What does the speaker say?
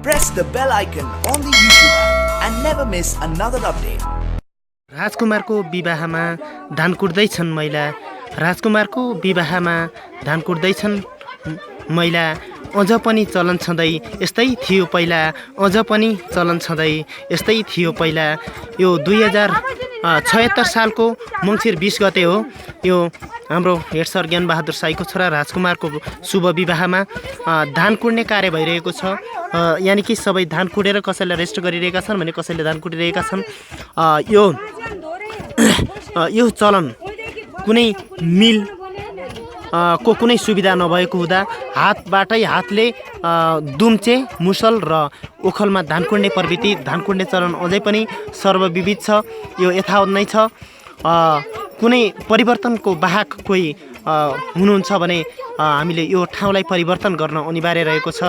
press the bell icon on the YouTube app and never miss another update. राजकुमारको विवाहमा धान कुट्दैछन् महिला। राजकुमारको विवाहमा धान कुट्दैछन् महिला। अझ पनि चलन छँदै यस्तै थियो पहिला। अझ पनि चलन छँदै यस्तै थियो पहिला। यो 2076 सालको मङ्सिर 20 गते हो। यो हाम्रो हेड सर ज्ञानबहादुर शाहीको छोरा राजकुमारको शुभ विवाहमा धान कुट्ने कार्य भइरहेको छ। यानि कि सबै धान कुटेर कसैले रेस्ट गरिरहेका छन् भने कसैले धान कुटिरहेका छन्। यो चलन कुनै मिल को कुनै सुविधा नभएको हुँदा हातबाटै हातले दुम्चे मुसल र ओखलमा धान कुट्ने प्रवृत्ति, धान कुट्ने चलन अझै पनि सर्वविदित छ। यो यथावत नै छ। कुनै परिवर्तनको बाहक कोही हुनुहुन्छ भने हामीले यो ठाउँलाई परिवर्तन गर्न अनिवार्य रहेको छ।